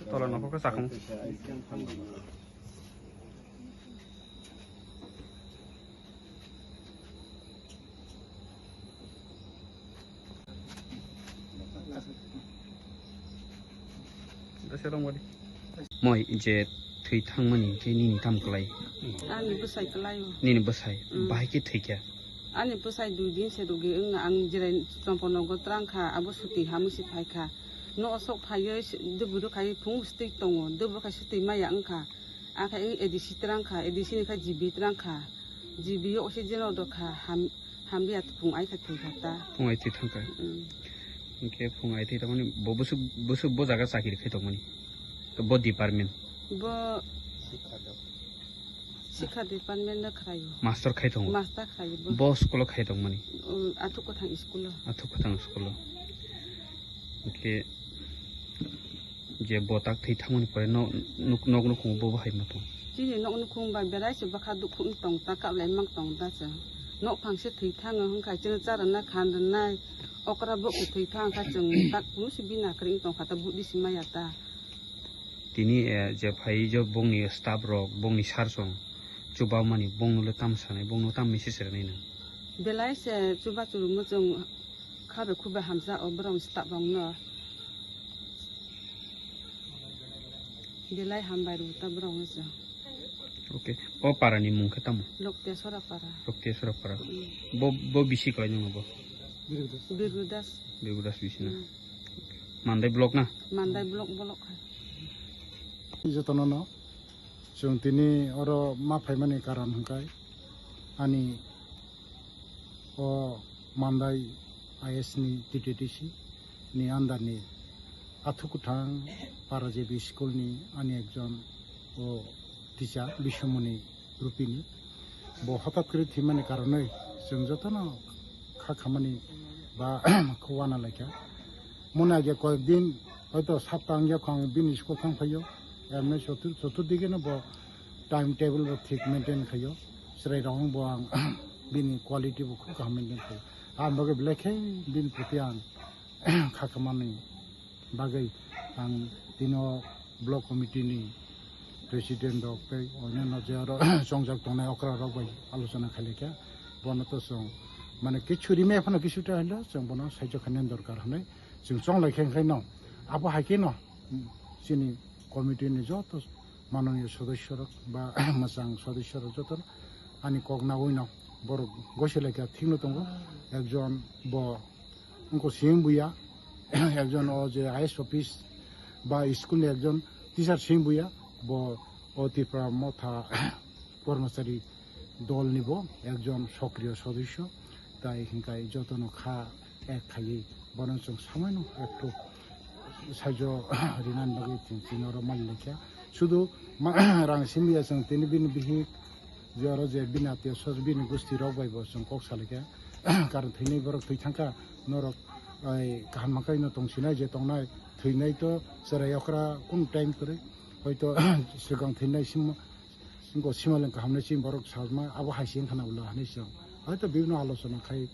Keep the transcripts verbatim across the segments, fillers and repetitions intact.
Tola nogo khe chakung. Moi je thwi thangmani khe nini tamo kwlai? Ani bwsai kwlaio. Nini bwsai? Mm. Bahai khe thwikha? Ani bwsai dui din se rugi wngna ang jirai chomponogo twrang kha, abo suti hamwi se phai kha. Nogo sok phaiwi duburu khai phung sitwi tongo, duburu khai sitwi maya wng kha. Akhe wng A D C twrang kha, A D C ni kha G B twrang kha. G B o oxygen rok kha, ham, hamya phung ai kha thwi kha ta. Phung ai thwi thang kha. Mm. Hinkhe phung ai thwi tongmani bo bwswk, bwswk bo jaga chakiri khai tongmani. Bo department. Bo Sikha department no khlaio. Master khai tongo. Master khlaio bo. Bo school o khai tongmani. Um, Athuk Kwthang school o. Athuk Kwthang school o. Hinkhe je bo tak thwi thangmani pore no, nuk, nok nukhung bo bahai ma tong. Chini nok nukhung bai berai se bwkha dukhu wng tong ta, kaplai mang tong ta se. Nok phang se thwi thango hwnkha chini charwna khan rwnai okra bo thwi thang kha chwng tak kunu se bina kwrwi wng tong kha ta, buddhi se maya ta. Tini, eh, je phai jo bongni staff rok, bongni sir song chubamani, bongno le tam sanai, bongno tam message rwnai nang? Belai se chuba churuma chwng khabe khube hamsa o borok staff rok no. Belai hambai rw ta borok no chwng. Okay. O para ni mung khe tamo? Loktiasora para. Loktiasora para. Mm. Bo, bo bisi kwlai nung bo? Birgu Das. Birgu Das bisi na? Mm. Mandai block na? Mandai block bolok hai. Jotono no chwng tini oro ma phaimani karon hwnkhe ani o Mandai I S ni T T D C ni under ni Athuk Kwthang para J B school ni ani ekjon o teacher Biswamoni Rupini. Bo hotat kwrwi thwimani karonwi chwng jotono kha khamani ba khuana laikha. Mona je koyek din hoito sapta wngya khong bini school thang phaio. Emni chotur, chotur dige no bo time table bo thik maintain khaio. Chwrai rok bo ang bini quality bo khub kaham maintain khaio. Ang bagwi belai khe bini proti ang kha khamani bagwi ang tino block committee ni president rok tei onyanno je aro chongjak tongnai okra rok bai alochona khailai kha. Bono to chwng mane kichu rimai phano kichu ta hinlo chwng bono saijo khainani dorkar hinwi chwng chonglai khe, wngkhaino abo hai kheno chini committee ni joto mananiya sodosyo rok ba mwchang sodosyo rok joto ani kok nagwi no borok gosi lai kha thik no tongo. Ekjon bo wngkha simi buya, ekjon o je I S office ba school ni ekjon teacher simi buya, bo o Tipra Motha Kormachari dol ni bo ekjon sokriyo sodosyo, tai hinkai jotono kha ek khaiwi bono chwng samaino ekto saijo rinani bagwi chwng chini oro mali laikha. Sudu ma-, rang simi ya chwng tini bini bihik je oro je bini atio swjon bini gusti rok bai bo chwng kok salaikha. Karon thwinai borok thwi thangkha, norok ai kaham mankhai no tongsinai je tongnai, thwinai to chwrai okra kun time kwrwi, hoito swkang thwinai simo, singko simaleng kaham nai simi borok sajma abo hai se wngkha na ulo hinwi chwng hoito bibino alochona khai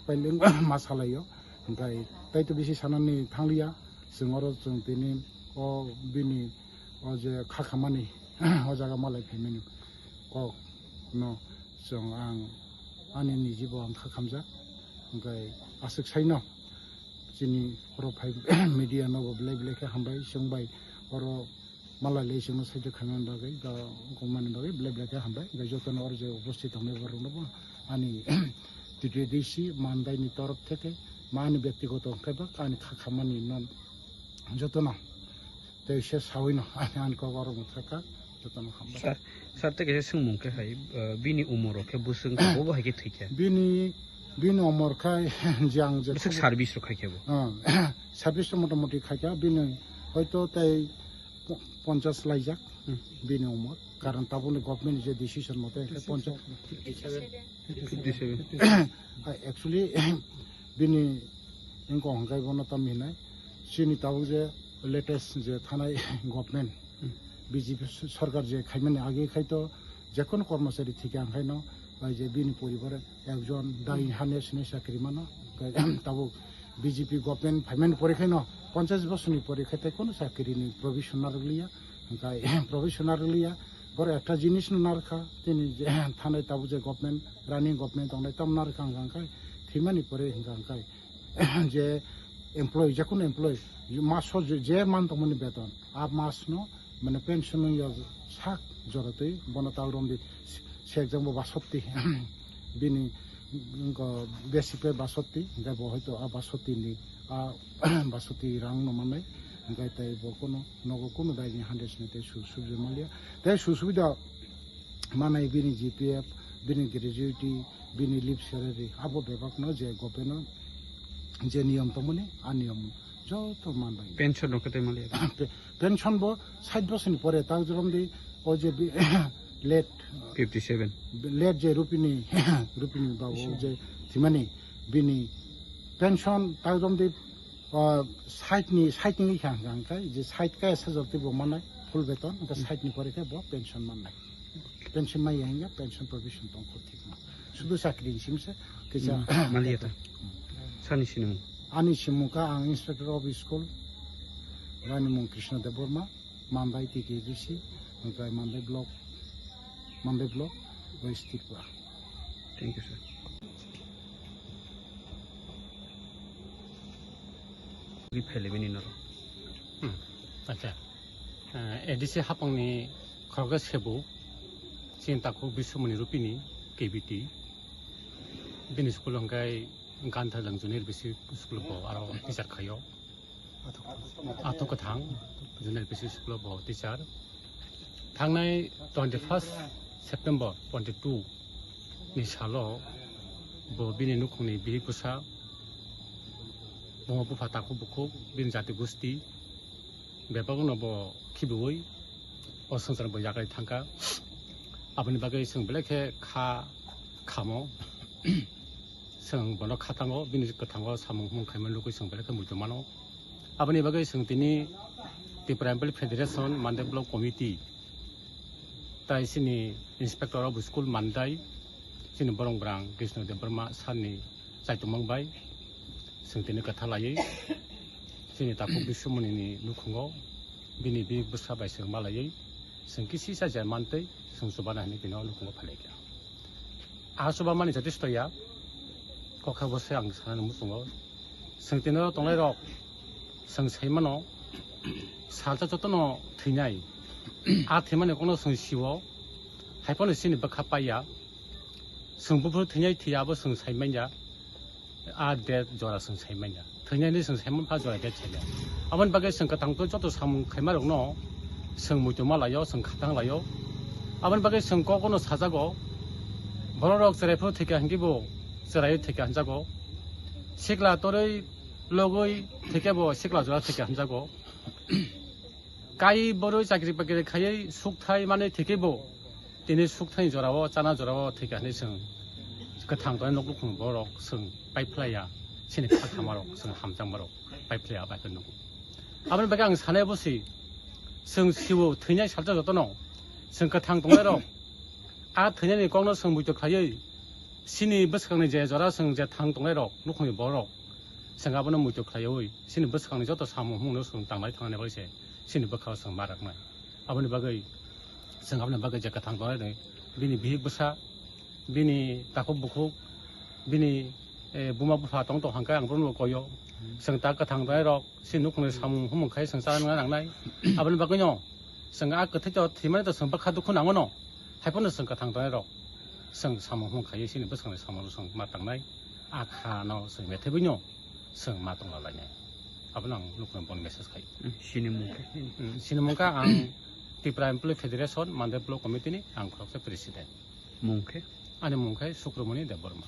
paileng ma salaio. Hwnkhe tai to bisi sanani thangliya, chwng oro chwng tini o bini o je kha khamani o jaga malai phaimani kok no chwng ang ani niji bo ang kha khamjak. Hwnkhe aswk saino chini oro phai media no bo belai belai khe hambai chwng bai oro malai le chwngno saijo khaimani bagwi ba wngkukmani bagwi belai belai khe hambai. Hwnkhe jotono oro je upasthit tongnai borokno bo ani T T D C Mandai ni torof theke ma ani byaktigoto hwnkhe ba ani kha khamani no jotono tei se sawino ani, ani kok oro mwthaka jotono hambai. Sir, sir, tei kaisa swngmung khe hai, uh, bini umor rok khe bwswk wngkha, bobo hai khe thwikha? Bini Bini umor khai je ang je Bwswk service rok khai khe bo? Ah, service to motamoti khai kha, bini hoito tei po-, ponchas laijak Hmm. bini umor. Karon tabukni government je decision mote khai ponchas. Fifty seven. Ah, actually, bini engko hwnkhai bono tam hinai. Chini tabuk je latest je thanai government, Hmm. B J P sorkar je khaimani age khai to jekono kormochari thike ang khaino, bai je bini poribar ekjon dai hane sini chakri mano. Tabuk B J P government phaimani pore khaino ponchas bosorni pore khai tei kono chakrini provision narwkliya, hwnkhai provision narwkliya. Boro ekta jinis no narwkha, tini je thanai tabuk je government, running government tongnai tam narwkha hwnkhai thwimani pore hwnkhai je employee, jekono employee, maso je, je man tongmani beton, a mas no, mane, pension no ya sak jora twi, bono ta romdi se, se exam bo basotti, bini, mm, ko basic pay basotti, hingke bo hoito a basotti ni, a basotti rang no mannai, hingke tei bo kono nogo kono dai ni hundred ni tei su, subje maliya, tei su subida manai bini G P F, bini gratuity, bini leave salary, abo bebak no je government no je niyom tongmani, a niyom joto manbai. Pension rok khe tei maliya. Pe-, pension bo sait bosorni pore ta jorom di o je bi-, late, Fifty seven. Late je Rupini, Rupini babu je thimani bini pension ta jorom di, ah, sait ni, sait ni kha hang kai je sait kai sajor twi bo manai full beton, hingke sait ni pore khe bo pension mannai. Pension maya hingya, pension provision tong kho thik ma. Sudu chakri ni sim se, kisa Hmm, maliya ta. Hmm. Sani sinimung. Ani simung kha ang Inspector of School, ani mung Krishna Debbarma, Mandai T T A D C, hingke Mandai Block, Mandai Block, West Tripura. Thank you, sir. Ri phele bini noro. Hmm. Acha. Eh, A D C hapangni khoroksa sebo, chini takhuk Biswamoni Rupini, K B T. Bini school hwnkhe Ganthalang Junior B C school bo aro teacher khaio. Athuk Kwthang Junior B C school bo teacher. Thangnai twenty first September twenty two ni salo bo bini nukhungni bihik bwsa, buma bupha takhuk bukhuk, bini jati gusti, bebakno bo khibiui o swngcharni bo yakarwi thangkha. Aboni bagwi chwng belai khe kha khamo. Chwng bono kha thango, bini kwthango samung humung khaima nugwi chwng belai khe muitu mano. Aboni bagwi chwng tini Tripura Employee Federation Mandai Block Committee tai chini Inspector of School Mandai, chini borong bwrang Krishna Debbarma sir ni chaitongmang bai chwng tini kwtha laiwi chini takhuk Biswamoni ni nukhungo bini bihik bwsa bai chwng malaiwi chwng kisi cha je mantwi chwng chubana hinwi tini o nukhungo phailaikha. A chubamani jotesto ya, kokha bo se ang sanani muchungo. Chwng tini o tongnairok chwng sai mano, salsa jotono thwinai. A thwimani kokno chwng sio, hai phano chini bwkha paiya. Chwng buphuru thwinai thwiya abo chwng sai manya. A date jora chwng sai manya. Thwinani chwng sai mankha jora date sai manya. Aboni bagwi chwng kwthang twi joto samung khaimarokno chwng muitu ma laio, chwng kha thang laio. Aboni bagwi chwng kokno sajago. Bororok chwrai phuru thwikha hwnkhe bo chwraiwi thwikha hwnjago. Sikla torwi logwi thwikhe bo sikla jora thwikha hwnjago. Kai borwi chakri bakri khaiwi sukthai manwi thwikhe bo tini sukthai jorao, chana jorao thwikha hinwi chwng kwthang tongnai nuklukhung borok chwng paiphlaiya, chini kha thamarok, chwng hamjakmarok paiphlaiya bai khe nugo. Aboni bagwi ang sanai bo si, chwng sio thwinai salsa jotono, chwng kwthang tongnairok, a thwinani kokno chwng muitu khlaiwi, chini bwskangni je jora chwng je thang tongnairok, nukhungni borok, chwng abono muitu khlaiwi, chini bwskangni joto samung humungno chwng tanglai thangnani bagwi se, chini bwkhao chwng ma rwknai. Aboni bagwi chwng aboni bagwi je kwthang tongnai, bini bihik bwsa, bini takhuk bukhuk, bini, eh, buma bupha tong tong hangkhe ang bono koyo. Chwng ta kwthang tongnai rok, chini nukhungni samung humung khai chwng chana nangnai. Aboni bagwino chwng a kwthwi to thwimani to chwng bwkha dukhu nangono, hai phano chwng kwthang tongnai rok chwng samung humung khaiwi chini bwskangni samung chwng ma tangnai. A kha no chwng methaiwi no chwng ma tongla lainai. Abono ang nukhungno bono message khai. Hmm, chini mung khe? Hmm, chini mung kha ang Tripura Employee Federation Mandai Block Committee ni ang khoroksa president. Mung khe? Ani mung khe Sukromoni Debbarma.